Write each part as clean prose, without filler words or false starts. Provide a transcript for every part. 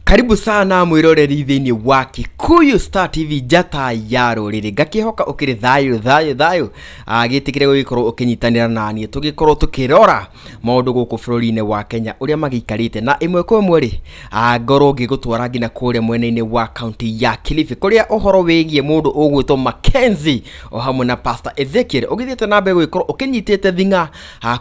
Karibu sana mwiroreri thĩinĩ wa Kikuyu Star TV, njata ya rũrĩrĩ. Ngakĩhoka ũkĩrĩ thayũ thayũ thayũ, gĩtĩkĩre gũgĩkorwo ũkĩnyitanĩra naniĩ tũgĩkorwo tũkĩrora maũndũ gũkũ bũrũri-inĩ wa Kenya ũrĩa magĩikarĩte, na ĩmwe kwa ĩmwe rĩ, ngorwo ngĩgũtwara nginya kũrĩa mwena-inĩ wa kaunti ya Kilifi, kũrĩa ũhoro wĩgiĩ mũndũ ũgwĩtwo Mackenzie o hamwe na Pastor Ezekiel ũgĩthiĩte na mbere gũgĩkorwo ũkĩnyitĩte thing'a,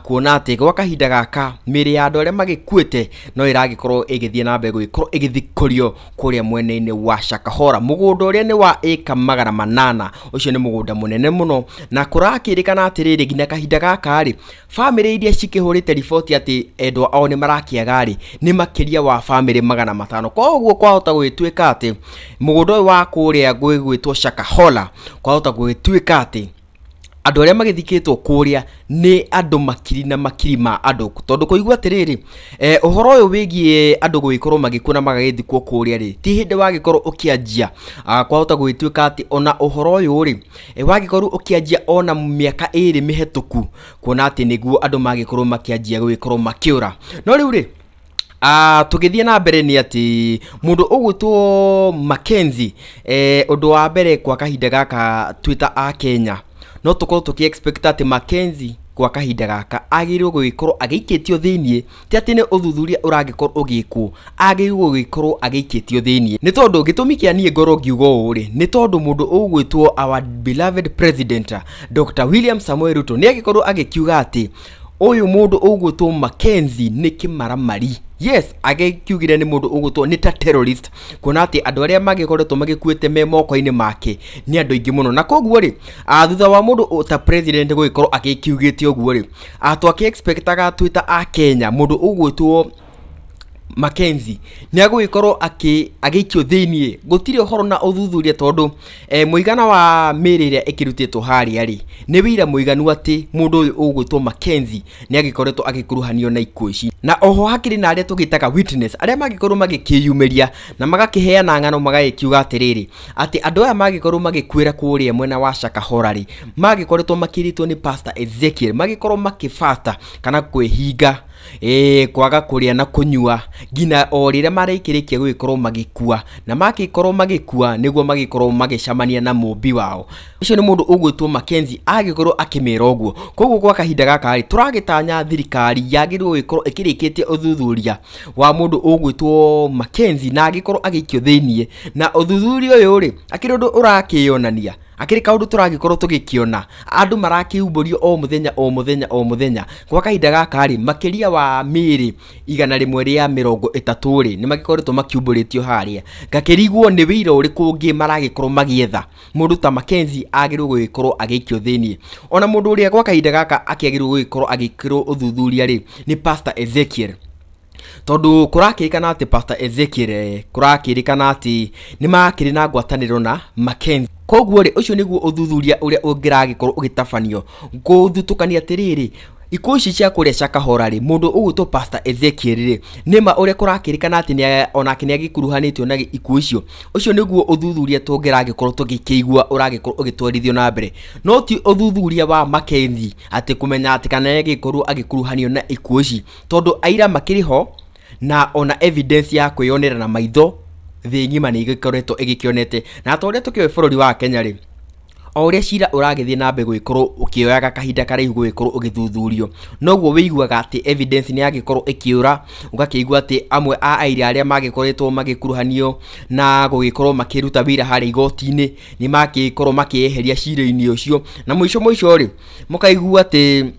kuona atĩ gwa kahinda gaka mĩĩrĩ ya andũ arĩa magĩkuĩte no ĩragĩkorwo ĩgĩthiĩ na mbere gũgĩkorwo ĩgĩthikũrio kũrĩa mwena-inĩ wa Shakahola, mũgũnda ũrĩa nĩ wa ĩka 800. Ũcio nĩ mũgũnda mũnene mũno, na kũrakĩrĩkana atĩrĩrĩ, nginya kahinda gaka rĩ, bamĩrĩ iria cikĩhũrĩte riboti atĩ endwa ao nĩ marakĩaga rĩ, nĩ makĩria wa bamĩrĩ 500. Koguo kwahota gũgĩtuĩka atĩ mũgũnda ũyũ wa kũrĩa gwĩgwĩtwo Shakahola, kwahota gũgĩtuĩka atĩ andũ arĩa magĩthikĩtwo kũrĩa nĩ andũ makiri na makiri ma andũ, tondũ kũigua atĩrĩrĩ, ũhoro ũyũ wĩgiĩ andũ gũgĩkorwo magĩkua na magagĩthikwo kũrĩa rĩ, ti hĩndĩ wagĩkorwo ũkĩanjia. Kwahota gũgĩtuĩka atĩ ona ũhoro ũyũ rĩ, wagĩkorwo ũkĩanjia ona mĩaka 2 mĩhetũku, kuona atĩ nĩguo andũ magĩkorwo makĩanjia gũgĩkorwo makĩũra. No rĩu rĩ, tũgĩthiĩ na mbere nĩ atĩ mũndũ ũgwĩtwo Mackenzie, ũndũ wa mbere kwa kahinda gaka twĩ ta a Kenya no tũkorwo tũkĩ expect atĩ Mackenzie kwa kahinda gaka agĩrĩirwo gũgĩkorwo agĩikĩtio thĩiniĩ, ti atĩ nĩ ũthuthuria ũragĩkorwo ũgĩkwo, agĩrĩirwo gũgĩkorwo agĩikĩtio thĩiniĩ. Nĩ tondũ gĩtũmi kĩa niĩ ngorwo ngiuga ũũ rĩ, nĩ tondũ mũndũ ũgwĩtwo our beloved president Dr. William Samoei Ruto nĩ agĩkorwo agĩkiuga atĩ ũyũ mũndũ ũgwĩtwo Mackenzie nĩ kĩmaramari. Yes, agĩkiugire nĩ mũndũ ũgwĩtwo nĩ ta terrorist, kuona atĩ andũ arĩa magĩkoretwo magĩkuĩte me moko-inĩ make nĩ andũ aingĩ mũno. Na koguo rĩ, thutha wa mũndũ ta president gũgĩkorwo agĩkiugĩte ũguo rĩ, twakĩ expectaga twĩ ta a Kenya mũndũ ũgwĩtwo Mackenzie nĩ agũgĩkorwo agĩikio thĩiniĩ, gũtirĩ ũhoro na ũthuthuria, tondũ mũigana wa mĩĩrĩ ĩrĩa ĩkĩrutĩtwo harĩa rĩ, nĩ wĩira mũiganu atĩ mũndũ ũyũ ũgwĩtwo Mackenzie nĩ agĩkoretwo agĩkuruhanio na ikuũ ici. Na oho hakĩrĩ na arĩa tũgĩtaga witness, arĩa mangĩkorwo magĩkĩyumĩria na magakĩheana ng'ano, magagĩkiuga atĩrĩrĩ, atĩ andũ aya magĩkorwo magĩkuĩra kũrĩa mwena wa Shakahola rĩ, magĩkoretwo makĩrĩtwo nĩ Pastor Ezekiel magĩkorwo makĩbasta kana kwĩhinga, kwaga kũrĩa na kũnyua nginya o rĩrĩa marĩkĩrĩkia gũgĩkorwo magĩkua, na makĩkorwo magĩkua nĩguo magĩkorwo magĩcemania na mũmbi wao. Ũcio nĩ mũndũ ũgwĩtwo Mackenzie agĩkorwo akĩmera ũguo. Koguo gwa kahinda gaka rĩ, tũragĩtanya thirikari yagĩrĩirwo gũgĩkorwo ĩkĩrĩkĩtie ũthuthuria wa mũndũ ũgwĩtwo Mackenzie na agĩkorwo agĩikio thĩiniĩ. Na ũthuthuria ũyũ rĩ, akĩrĩ ũndũ ũrakĩonania, akĩrĩ kaũndũ tũragĩkorwo tũgĩkĩona andũ marakĩumbũrio o mũthenya o mũthenya o mũthenya. Gwa kahinda gaka rĩ, makĩria wa mĩĩrĩ 130 rĩ, nĩ magĩkoretwo makiumbũrĩtio harĩa. Ngakĩrigwo nĩ wĩira ũrĩkũ ũngĩ maragĩkorwo magĩetha mũndũ ta Mackenzie agĩrĩirwo gũgĩkorwo agĩikio thĩiniĩ. Ona mũndũ ũrĩa gwa kahinda gaka akĩagĩrĩirwo gũgĩkorwo agĩkĩrwo ũthuthuria rĩ, nĩ Pastor Ezekiel, tondũ kũrakĩrĩkana atĩ Pastor Ezekiel, kũrakĩrĩkana atĩ nĩ makĩrĩ na ngwatanĩro na Mackenzie. Koguo rĩ, ũcio nĩguo ũthuthuria ũrĩa ũngĩragĩkorwo ũgĩtabanio gũthutũkania atĩrĩrĩ, ikuũ ici cia kũrĩa Shakahola rĩ, mũndũ ũgwĩtwo Pastor Ezekiel rĩ, nĩma ũrĩa kũrakĩrĩkana atĩ onake nĩ agĩkuruhanĩtio na ikuũ icio. Ũcio nĩguo ũthuthuria tũngĩragĩkorwo tũgĩkĩigua ũragĩkorwo ũgĩtwarithio na mbere, no ti ũthuthuria wa Mackenzie atĩ kũmenya atĩ kana nĩ agĩkorwo agĩkuruhanio na ikuũ ici, tondũ aira makĩrĩ ho, na ona evidence ya kwĩyonera na maitho thĩ ng'ima nĩ ĩgĩkoretwo ĩgĩkĩonete. Na ta ũrĩa tũkĩũĩ bũrũri wa Kenya rĩ, o ũrĩa cira ũragĩthiĩ na mbere gũgĩkorwo ũkĩoyaga kahinda karaihu gũgĩkorwo ũgĩthuthurio, noguo wĩiguaga atĩ evidence nĩ yagĩkorwo ĩkĩũra, ũgakĩigua atĩ amwe a aira arĩa magĩkoretwo magĩkuruhanio na gũgĩkorwo makĩruta wĩra harĩa igoti-inĩ nĩ magĩkorwo makĩeheria cira-inĩ ũcio, na mũico mũico rĩ, mũkaigua atĩ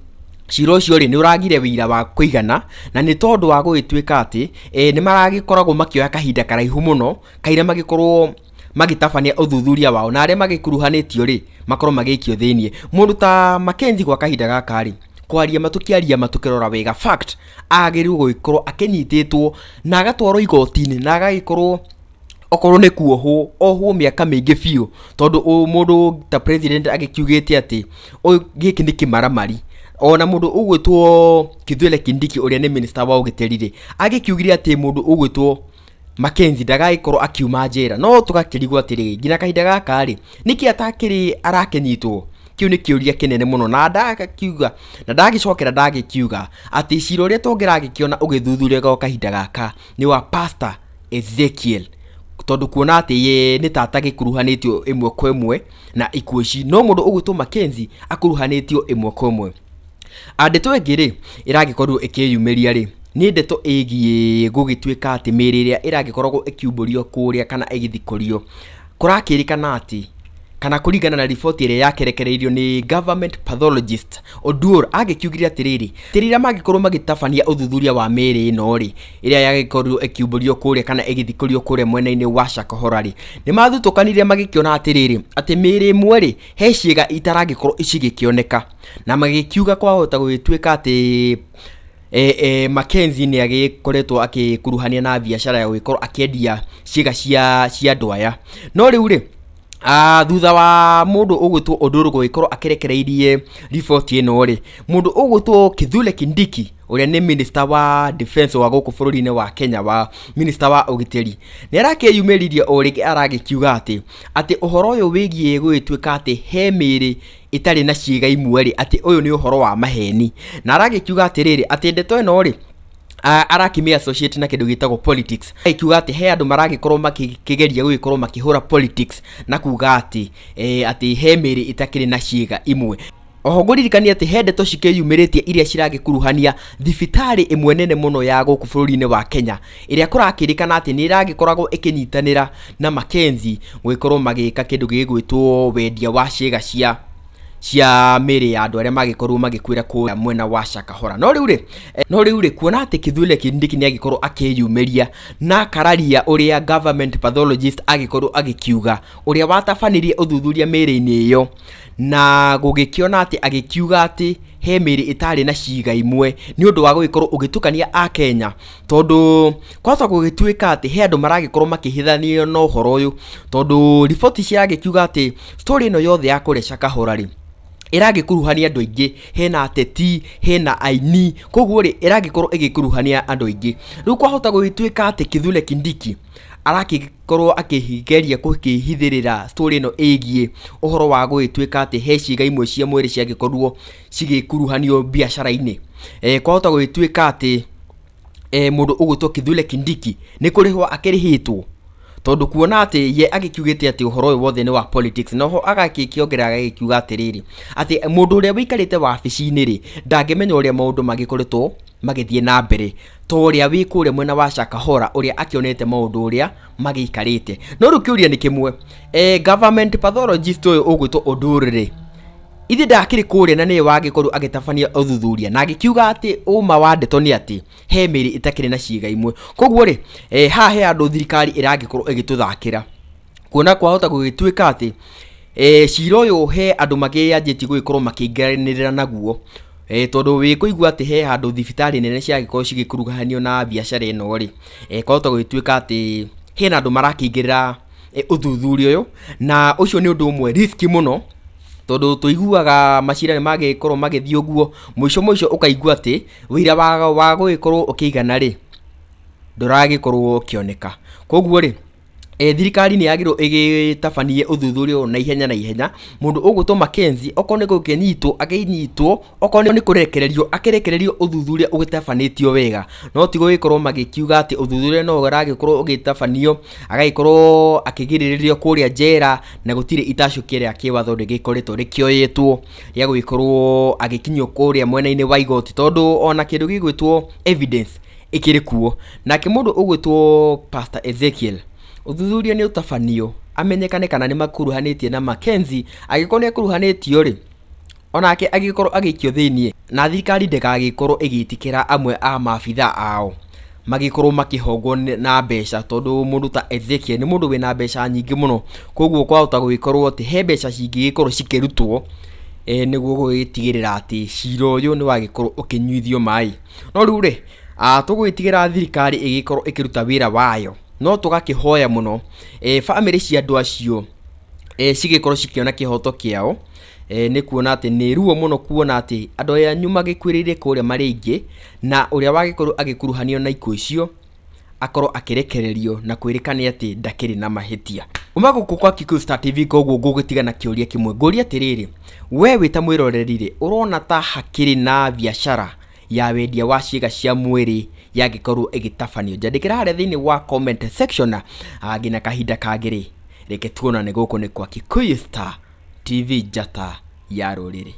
cira ũcio rĩ, nĩ ũragire wĩira wa kũigana, na nĩ tondũ wa gũgĩtuĩka atĩ nĩ maragĩkoragwo makĩoya kahinda karaihu mũno kaira magĩkorwo magĩtabania ũthuthuria wao, na arĩa magĩkuruhanĩtio rĩ, makorwo magĩikio thĩiniĩ. Mũndũ ta Mackenzie gwa kahinda gaka rĩ, kwaria ma tũkĩaria ma tũkĩrora wega fact, agĩrĩirwo gũgĩkorwo akĩnyitĩtwo na agatwarwo igoti-inĩ na agagĩkorwo okorwo nĩ kuohwo, ohwo mĩaka mĩingĩ biũ, tondũ mũndũ ta president agĩkiugĩte atĩ ũyũ gĩkĩ nĩ kĩmaramari. Ona mũndũ ũgwĩtwo Kithure Kindiki ũrĩa nĩ minister wa ũgitĩri rĩ, agĩkiugire atĩ mũndũ ũgwĩtwo Mackenzie ndagagĩkorwo akiuma njera. No tũgakĩrigwo atĩrĩrĩ, nginya kahinda gaka rĩ, nĩkĩ atakĩrĩ arakĩnyitwo? Kĩu nĩ kĩũria kĩnene mũno na ndakiuga na ndagĩcokera ndagĩkiuga atĩ cira ũrĩa tũngĩragĩkĩona ũgĩthuthurio gwa kahinda gaka nĩ wa Pastor Ezekiel, tondũ kuona atĩ ye nĩ ta atagĩkuruhanĩtio ĩmwe kwa ĩmwe na ikuũ ici, no mũndũ ũgwĩtwo Mackenzie akuruhanĩtio ĩmwe kwa ĩmwe. Ndeto ĩngĩ rĩ, ĩragĩkorirwo ĩkĩyumĩria rĩ, nĩ ndeto ĩgiĩ gũgĩtuĩka atĩ mĩĩrĩ ĩrĩa ĩragĩkoragwo ĩkiumbũrio kũrĩa kana ĩgĩthikũrio, kũrakĩrĩkana atĩ kana kũringana na riboti ĩrĩa yakĩrekereirio nĩ government pathologist Oduor, agĩkiugire atĩrĩrĩ, atĩ rĩrĩa magĩkorwo magĩtabania ũthuthuria wa mĩĩrĩ ĩno rĩ, ĩrĩa yagĩkorirwo ĩkiumbũrio kũrĩa kana ĩgĩthikũrio kũrĩa mwena-inĩ wa Shakahola rĩ, nĩ mathutũkanire magĩkĩona atĩrĩrĩ, atĩ mĩĩrĩ ĩmwe rĩ, he ciĩga itaragĩkorwo cigĩkĩoneka. Na magĩkiuga kwahota gũgĩtuĩka atĩ Mackenzie nĩ agĩkoretwo akĩkuruhania na biacara ya gũgĩkorwo akĩendia ciĩga cia andũ aya. No rĩu rĩ, thutha wa mũndũ ũgwĩtwo Odoro gũgĩkorwo akĩrekereirie riboti ĩno rĩ, mũndũ ũgwĩtwo Kithure Kindiki ũrĩa nĩ minister wa defense wa gũkũ bũrũri-inĩ wa Kenya, wa minister wa ũgitĩri, nĩ arakĩyumĩririe o rĩngĩ aragĩkiuga atĩ ũhoro ũyũ wĩgiĩ gũgĩtuĩka atĩ he mĩĩrĩ ĩtarĩ na ciĩga imwe rĩ, atĩ ũyũ nĩ ũhoro wa maheni. Na aragĩkiuga atĩrĩrĩ, atĩ ndeto ĩno rĩ, arakĩmĩ associate na kĩndũ gĩtagwo politics. Akiuga atĩ he andũ maragĩkorwo makĩgeria gũgĩkorwo makĩhũra politics na kuga atĩ he mĩĩrĩ ĩtakĩrĩ na ciĩga imwe. Oho ngũririkanie atĩ he ndeto cikĩyumĩrĩtie iria ciragĩkuruhania thibitarĩ ĩmwe nene mũno ya gũkũ bũrũri-inĩ wa Kenya, ĩrĩa kũrakĩrĩkana atĩ nĩ ĩragĩkoragwo ĩkĩnyitanĩra na Mackenzie gũgĩkorwo magĩka kĩndũ gĩgwĩtwo wendia wa ciĩga cia mĩĩrĩ ya andũ arĩa magĩkorirwo magĩkuĩra kũrĩa mwena wa Shakahola. No rĩu rĩ, kuona atĩ Kithure Kindiki nĩ agĩkorwo akĩyumĩria na akararia ũrĩa government pathologist agĩkorwo agĩkiuga, ũrĩa watabanirie ũthuthuria mĩĩrĩ-inĩ ĩyo, na gũgĩkĩona atĩ agĩkiuga atĩ he mĩĩrĩ ĩtarĩ na ciĩga imwe, nĩ ũndũ wa gũgĩkorwo ũgĩtukania Akenya, tondũ kwahota gũgĩtuĩka atĩ he andũ maragĩkorwo makĩhithanio na ũhoro ũyũ, tondũ riboti ciragĩkiuga atĩ story ĩno yothe ya kũrĩa Shakahola rĩ, ĩragĩkuruhania andũ aingĩ, hena ateti, hena aini, koguo rĩ, ĩragĩkorwo ĩgĩkuruhania andũ aingĩ. Rĩu kwahota gũgĩtuĩka atĩ Kithure Kindiki arakĩkorwo akĩgeria gũkĩhithĩrĩra story ĩno ĩgiĩ ũhoro wa gũgĩtuĩka atĩ he ciĩga imwe cia mwĩrĩ ciagĩkorirwo cigĩkuruhanio biacara-inĩ. Kwahota gũgĩtuĩka atĩ mũndũ ũgwĩtwo Kithure Kindiki nĩ kũrĩhwo akĩrĩhĩtwo, tondũ kuona atĩ ye agĩkiugĩte atĩ ũhoro ũyũ wothe nĩ wa politics, noho agakĩkĩongerera agagĩkiuga atĩrĩrĩ, atĩ mũndũ ũrĩa wĩikarĩte wabici-inĩ rĩ, ndangĩmenya ũrĩa maũndũ magĩkoretwo magĩthiĩ na mbere ta ũrĩa wĩ kũrĩa mwena wa Shakahola, ũrĩa akĩonete maũndũ ũrĩa magĩikarĩte. No rĩu kĩũria nĩ kĩmwe, government pathologist ũyũ ũgwĩtwo Odur rĩ, ithe ndakĩrĩ kũrĩa na nĩwe wagĩkorwo agĩtabania ũthuthuria na agĩkiuga atĩ ũma wa ndeto nĩ atĩ he mĩĩrĩ ĩtakĩrĩ na ciĩga imwe. Koguo rĩ, haha he handũ thirikari ĩragĩkorwo ĩgĩtũthakĩra, kuona kwahota gũgĩtuĩka atĩ cira ũyũ he andũ makĩanjĩtie gũgĩkorwo makĩingĩranĩrĩra naguo, tondũ wĩkũigua atĩ he handũ thibitarĩ nene ciagĩkorwo cigĩkuruhanio na biacara ĩno rĩ, kwahota gũgĩtuĩka atĩ hena andũ marakĩingĩrĩra ũthuthuria ũyũ, na ũcio nĩ ũndũ ũmwe risky mũno, tondũ tũiguaga macira nĩ magĩkorwo magĩthiĩ ũguo, mũico mũico ũkaigua atĩ wĩira wa gũgĩkorwo ũkĩigana rĩ, ndũragĩkorwo ũkĩoneka. Koguo rĩ, thirikari nĩ yagĩrĩirwo ĩgĩtabanie ũthuthuria ũyũ na ihenya na ihenya, mũndũ ũgwĩtwo Mackenzie okorwo nĩ gũkĩnyitwo akĩnyitwo, okorwo nĩ kũrekererio akĩrekererio ũthuthuria ũgĩtabanĩtio wega, no ti gũgĩkorwo magĩkiuga atĩ ũthuthuria no ũragĩkorwo ũgĩtabanio, agagĩkorwo akĩgirĩrĩrio kũrĩa njera na gũtirĩ itacũkia rĩa kĩwatho rĩgĩkoretwo rĩkĩoyetwo rĩa gũgĩkorwo agĩkinyio kũrĩa mwena-inĩ wa igoti, tondũ ona kĩndũ gĩgwĩtwo evidence ĩkĩrĩ kuo. Nake mũndũ ũgwĩtwo Pastor Ezekiel, ũthuthuria nĩ ũtabanio amenyekane kana nĩ makuruhanĩtie na Mackenzie, angĩkorwo nĩ akuruhanĩtio rĩ, onake agĩkorwo agĩikio thĩiniĩ, na thirikari ndĩgagĩkorwo ĩgĩtĩkĩra amwe a maabithaa ao magĩkorwo makĩhongwo na mbeca, tondũ mũndũ ta Ezekiel nĩ mũndũ wĩna mbeca nyingĩ mũno, koguo kwahota gũgĩkorwo atĩ he mbeca cingĩgĩkorwo cikĩrutwo nĩguo gũgĩtigĩrĩra atĩ cira ũyũ nĩ wagĩkorwo ũkĩnyuithio maĩ. No rĩu rĩ, tũgũgĩtigĩra thirikari ĩgĩkorwo ĩkĩruta wĩra wayo, no tũgakĩhoya mũno bamĩrĩ cia andũ acio cigĩkorwo cikĩona kĩhoto kĩao. Nĩ kuona atĩ nĩ ruo mũno kuona atĩ andũ anyu magĩkuĩrĩire kũrĩa marĩ aingĩ, na ũrĩa wagĩkorwo agĩkuruhanio na ikuũ icio akorwo akĩrekererio na kwĩrĩkane atĩ ndakĩrĩ na mahĩtia. Uma gũkũ kwa Kikuyu Star TV, koguo ngũgĩtiga na kĩũria kĩmwe, ngũria atĩrĩrĩ, we wĩ ta mwĩroreri rĩ, ũrona ta hakĩrĩ na biacara ya wendia wa ciĩga cia mwĩrĩ yangĩkorwo ĩgĩtabanio? Njandĩkĩra harĩa thĩinĩ wa comment section. Nginya kahinda kangĩ rĩ, reke tuonane. Gũkũ nĩ kwa Kikuyu Star TV, njata ya rũrĩrĩ.